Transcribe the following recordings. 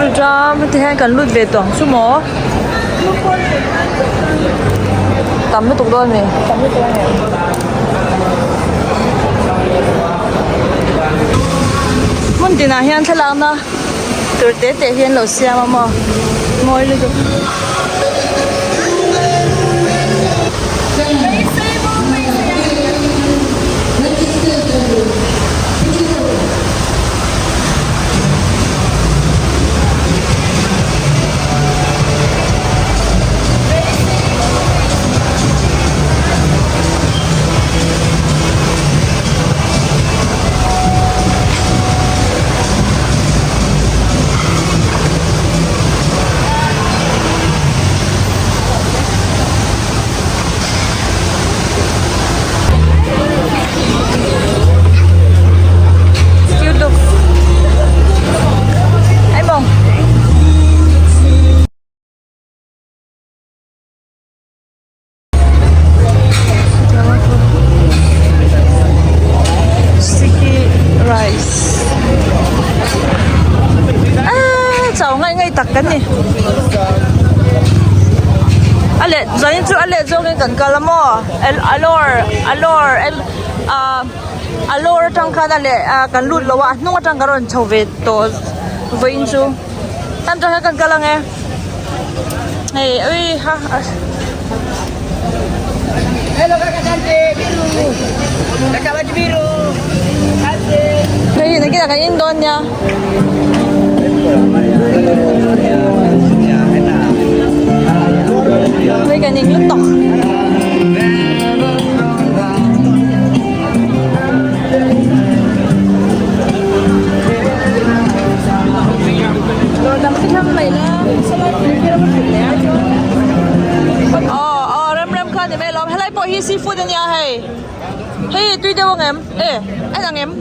rilṭam heti hian kan lut ve tawh ang chu maw tam lutuk dawn a ni hmun tinah hian thlalakna tur te te hi an lo siam a maw mawi lutuk. Sticky rice ah chau ngaih ngaih tak kan ni a leh zanin chu a leh zawngin kan kal a maw alawr alawr ah alawr atang khan a leh ah kan lut lo a a hnung atang kan rawn chho ve tawh vawiin chu tam tak hian kan kal ang e. Hei ui ha Hello kakak cantik biru. Kakak baju biru. Cantik. Hei nakinah kan in dawn nia. Hei kan ing lutuk. Aw aw rem rem kha ni mai alawm helai pawh hi seafood ania hei hei tui deuh ang em e en ang em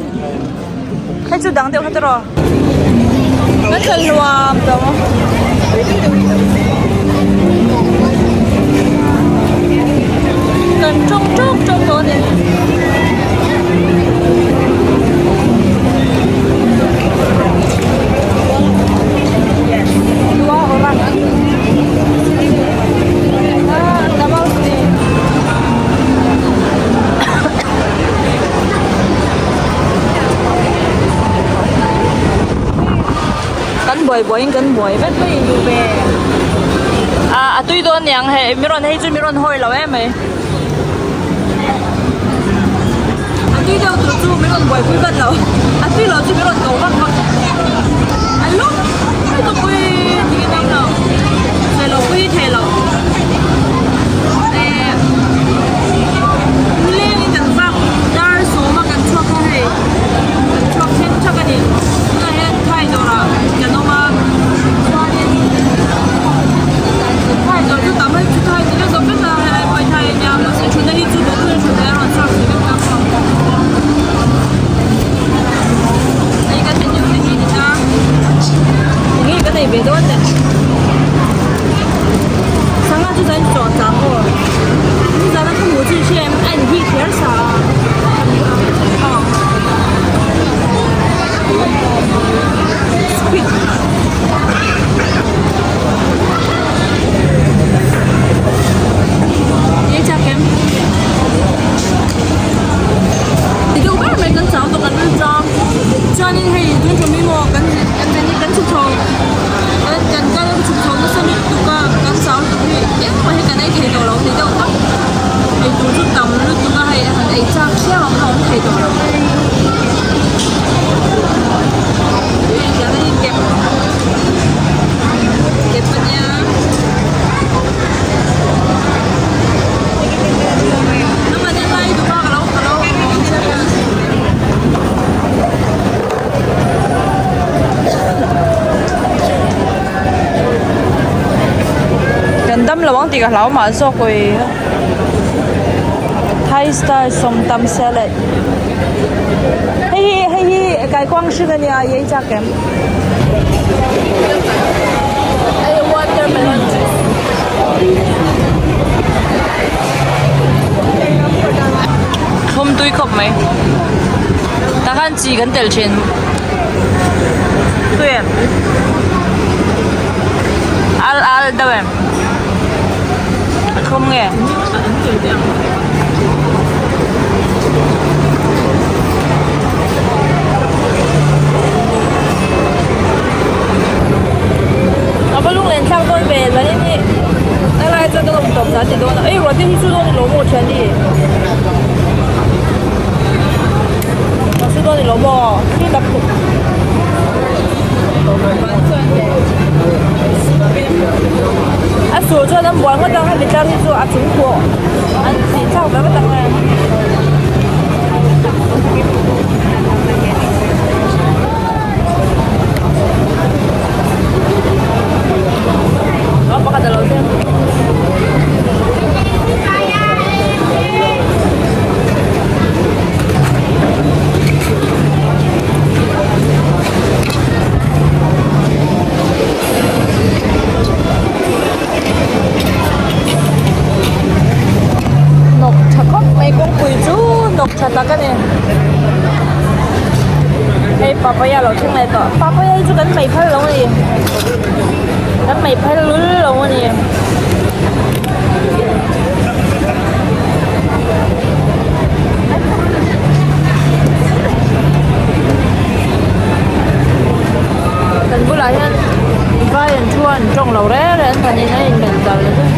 hei chu dang deuh kha tiraw kan thlen hluam tawh ang kan tawng tawk tawk tawh a ni. Kan buai buai in kan buai vek mai in duh ve a a tui dawn niang hei mi rawn hei chu mi rawn hawi lo em mai a tui deuh tur chu min rawn buaipui vat lo a tui lo chu min rawn ko vak vak a lum lutuk pui tiin a awm lo thei lo pui thei lo eh nilengin kan vak dar sawma kan chhuak a hei kan chhuak thleng thak a ni tunah hian thai dawrah kan awm a chuanin thai dawr chu tam a chu thai chi vek zawk vek a helai pawh hi thai a nia mahse thutna hi chu duh duhin thutna erawh chhuak thei vek a hei kan menu te hi ni ta enge kan ei ve dawn le sangha chu chuan chaw chang aw nizan a ka hmuh chu i hria em a in hi kher sa a aw squid. Ei chak em? Ti deuh ber mai kan chau tawh kan rilru chang chuanin hei tun tum hi maw kan kan ni kan chhuk chho kan kan kal chhuk chho nasa lutuk a kan chau lutuk hi engmah hi kan ei thei tawh lo ni deuh tak ei tur chu tam lutuk a hei han ei chak chiam ang kha a awm thei tawh lo. Kan dam lo ang tih ka hlau mah zawk awi Thai style sawmtam salad hei hi hei hi kaikuang hring a nia i ei chak em hei watermelon juice thlum tui khawp mai tah khan chi kan telh thin tui em. al deuh em? A thlum nge? A va lung len thlak dawn ve zanin hi a lai chuan ka lawm tawp zan ti dawn a ei ruah te hi chu dawn i lo maw thiani ruah chu dawn i lo maw thil tak A sur chuan an buai ngawt ang hemi tlang hi chu a chung pawh an tih thlak ve ngawt ang e. Pakhat a lo thleng. Nawk tha khawp mai kawngpui chu nawk tha tak a ni hei papaya lo thleng leh tawh papaya hi chu kan hmei phal lo a ni kan hmei phal lul lo a ni. Kan bulah hian vai an thu a an tawng lo reng reng an pahnihin an inmelh zau leh zeuh.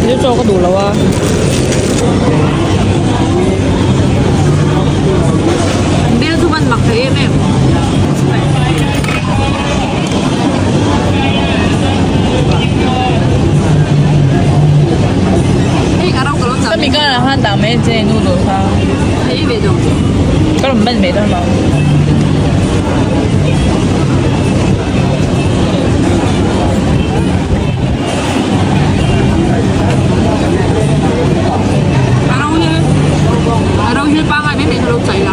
Chu chaw ka duh lo a. An bel chu van mak thei em em. Hei a ro ka lo chak. Ka mi ka la han dah mai che noodle kha. Hei ve deuh. Ka rawn ban ve dawn lo. A ro hi pangai mai mai kha lo chai la.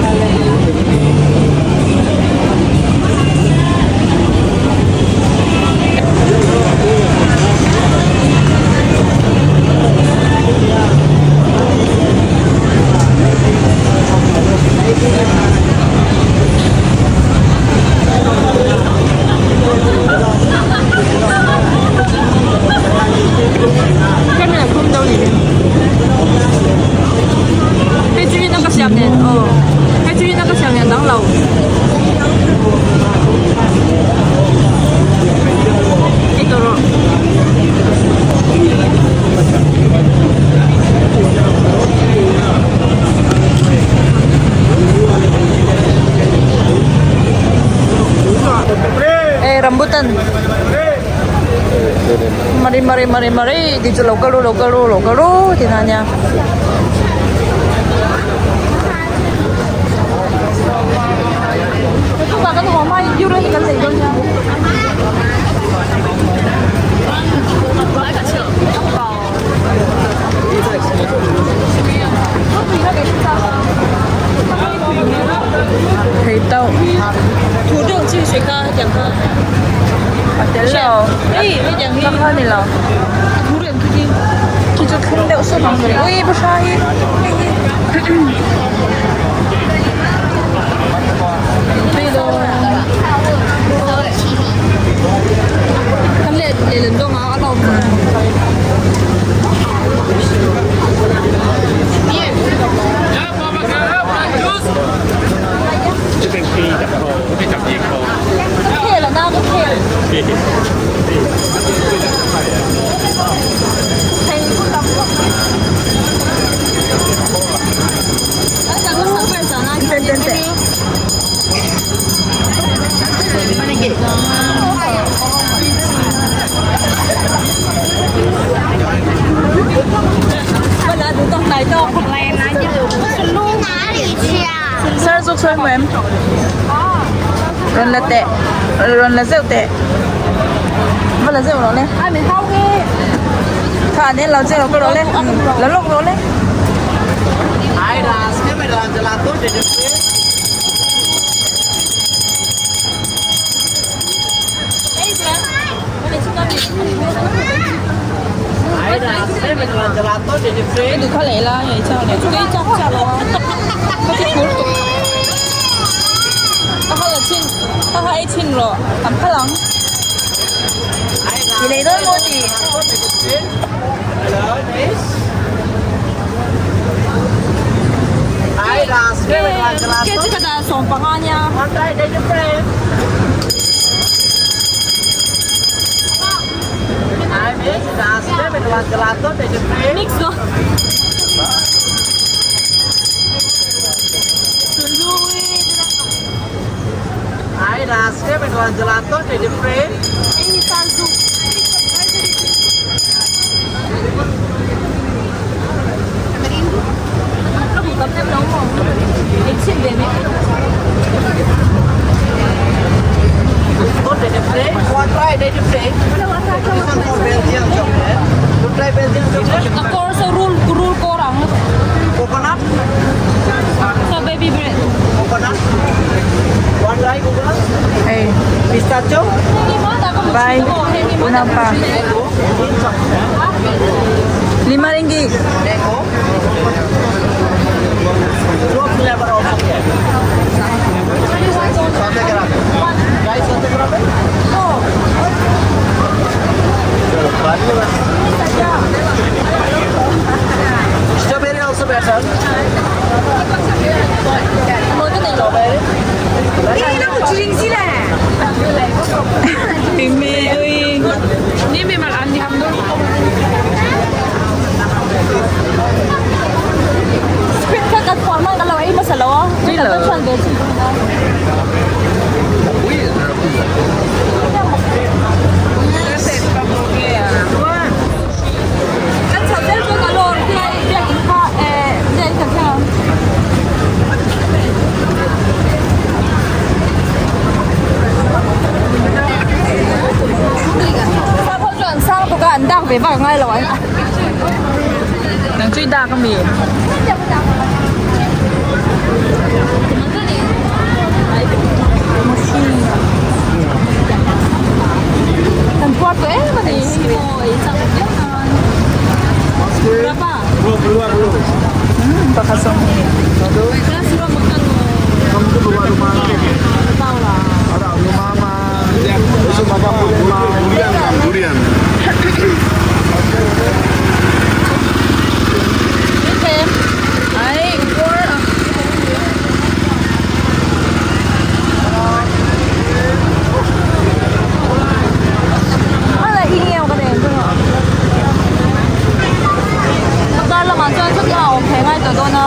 Hei chu in a ka siam nen aw hei chu in a ka siam nen dang lo. Hei tawh rawh. Eh rambutan mari mari mari mari ti chu lo kal ru lo kal ru lo kal ru ti na nia Thei tauh a tel lo ka kha ni lo khi chu thlum deuh sawt ang ui bahra hi hei hi tui dawn Rawn la teh rawn la zeuh teh va la zeuh rawh le kha an en lo che ka rawh le la lawk rawh le. Bye unaupa lima ringgit. Strawberry also better. Script kha kan phuah hman ka lo ei hmasa lo a tui lo chuan ve chin a. Kan chho zel chu ka lawr biak biakin kha eh biakin kan thleng ang. Sap ho chu an sang bawk a an dak ve vak a ngai lo an. Nang chu i dak ami? Kan puar tawh em a ni maw ei chak viau nan. Berapa? Pakhat sawmhnih. Dar lamah chuan chuti a awm thei ngai tawh dawn a.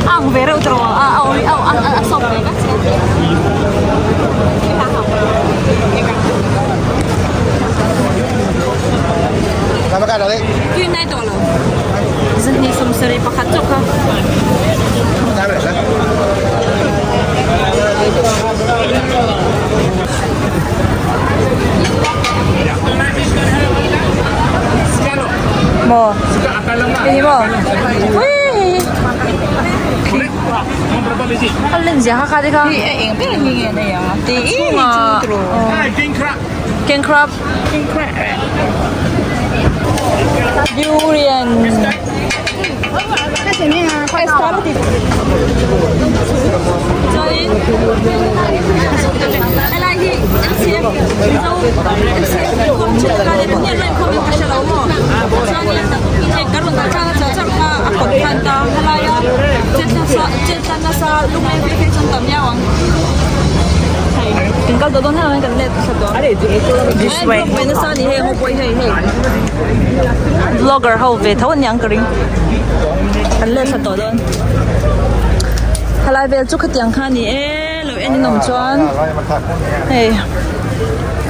A ang ve reuh tawh a a a a a sawp ve vek che. Tui nai tawh lo. Zahnih sawmsarih pakhat chauh kha. Maw? Hei hi maw? Uii A len zia kha kha te kha. A chhungah king crab. Durian. Chuanin helai hi MCM Mizo MCM inkhawm thin kha nia tunge an la inkhawm in ka hre lo maw chuanin hei ka rawn dah tlang a char char kha a kawt khan ta helaia chet nasa chet tlan nasa lungleng phei phei chuan tam viau ang hei kan kal tawh dawn hei kan let thla tawh This way. vlog ve nasa a ni hei ho pawh hi hei hei Vlogger ho ve tho aniang ka ring. Kan let thla tawh dawn. Helai vel chu khatiang kha a ni e lo en in awm chuan hei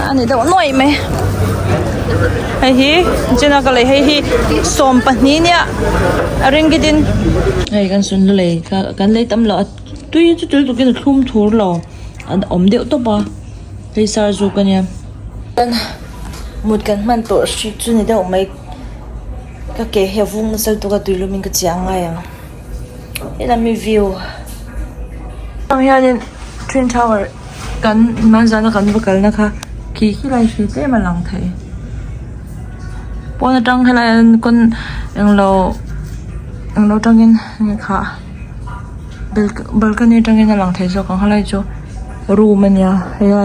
a ni deuh nuaih mai. Hei hi china ka lei hei hi 12 nia a ringgit in. Hei kan sunhlu lei kha kan lei tam loh a tui chu tui lutukin a thlum thur lo a awm deuh tawp a hei sar zuk ania. Mut kan hman tawh hrih chu ni deuh mai ka ke hi a vung nasa lutuk a tuilum in ka chiang ngai ang helam hi view ang hianin twin tower kan hmanzana kan va kalna kha khi khi lai khi tlem a lang thei pawn atang helai ah hian kawn englo englo tangin enge kha balcony atangin a lang thei zawk ang helai chu room ania helai.